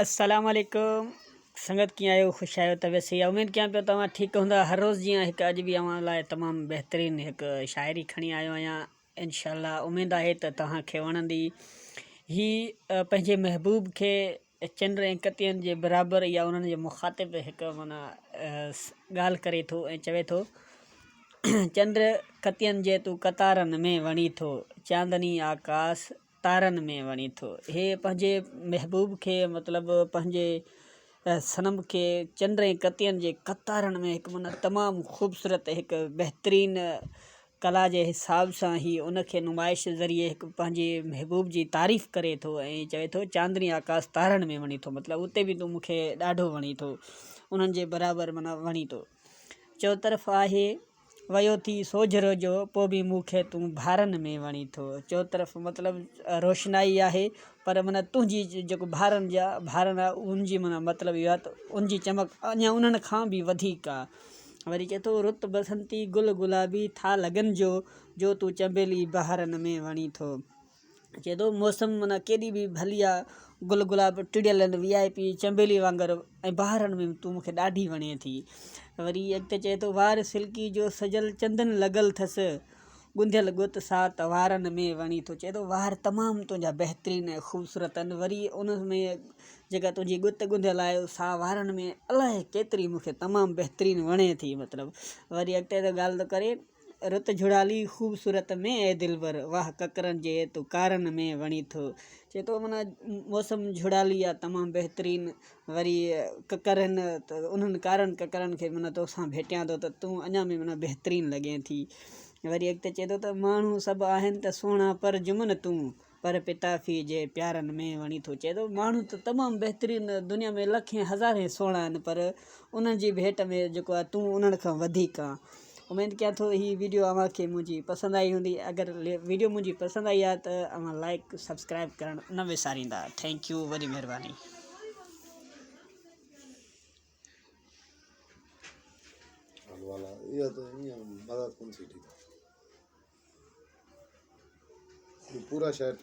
السلام عليڪم سنگت ڪيئن آهيو خوش آهيو طبيعت صحيح آهي اميد ڪيان پيو توهان ٺيڪ هوندا هر روز جيئن هڪ اڄ به اوهان لاء تمام بهترين هڪ شاعري کڻي آيو آهيان انشاء الله اميد آهي ته توهان کي وڻندي هي پنهنجي محبوب کي چنڊ ۽ ڪتين جي برابر يا انهن جي مخاطب هڪ معنيٰ ڳالهه ڪري ٿو ۽ چوي ٿو چنڊ ڪتين جي تون قطارن ۾ وڻي ٿو چاندني آڪاس تارن ۾ وڻي ٿو. هي پنهنجي محبوب کي مطلب پنهنجي صنم کي چنڊ ۽ ڪتين جي قطارن ۾ هڪ معنيٰ تمام خوبصورت هڪ بهترين ڪلا جي حساب سان هي ان کي نمائش ذريعي هڪ پنهنجي محبوب جي تعريف ڪري ٿو ۽ چوي ٿو چاندني آڪاس تارن ۾ وڻي ٿو مطلب اتي به تون مون کي ڏاڍو وڻين ٿو انهن جي برابر معنيٰ وڻين ٿو چوطرف آهي ويو ٿي سوجهرو جو پوء به مون کي تون بھارن ۾ وڻين ٿو. چوطرف مطلب روشنائي آهي پر معنيٰ تنهنجي جيڪو بھارن جا بھارن آهي ان جي معنيٰ مطلب اهو آهي ته ان جي چمڪ اڃا انهن کان به وڌيڪ آهي. وري چئي ٿو رت بسنتي گل گلابي ٿا لڳن جو جو تون چنبيلي بهارن ۾ وڻين ٿو. چئي ٿو موسم معنيٰ ڪيڏي به ڀلي آ گل گلاب ٽڙيل آهن وي آء پي چنبيلي وانگر ۽ بهارن ۾ تون مون کي ڏاڍي وڻين ٿي. وري اڳتي چئي ٿو وار سلڪي جو سجل چندن لڳل ٿس ڳنڌيل ڳت سا ته وارن ۾ وڻي ٿو. چئي ٿو وار تمام تنهنجا بهترين ۽ خوبصورت آهن وري ان ۾ جيڪا تنهنجي ڳت ڳنڌيل آهي سا وارن ۾ الائي ڪيتري مون کي تمام بهترين وڻي ٿي مطلب وري اڳتي ٿو ڳالهه ٿو ڪري رت جھڙالي خوبصورت ۾ اي دلبر واھ ڪڪرن جي تون ڪارن ۾ وڻين ٿو. چئي ٿو معنيٰ موسم جھڙالي آ تمام بهترين وري ڪڪر هن ته انهن ڪارن ڪڪرن کي معنيٰ توسان ڀيٽيان ٿو ته تون اڃا به معنيٰ بهترين لڳين ٿي. وري اڳتي چئي ٿو ته ماڻهو سڀ آهن ته سهڻا پر جمن تون. پر پتافي جي پيارن ۾ وڻي ٿو. چئي ٿو ماڻهو ته تمام بهترين دنيا ۾ لکين هزارين سهڻا آهن پر انهن جي ڀيٽ ۾ جيڪو آهي تون انهن کان وڌيڪ آن. اميد ڪيان ٿو هي ويڊيو اوهان کي منهنجي پسند آئي هوندي اگر ويڊيو منهنجي پسند آئي آهي ته اوهان لائڪ سبسڪرائب ڪرڻ نه وساريندا thank you وڏي مهرباني. پورا شهر.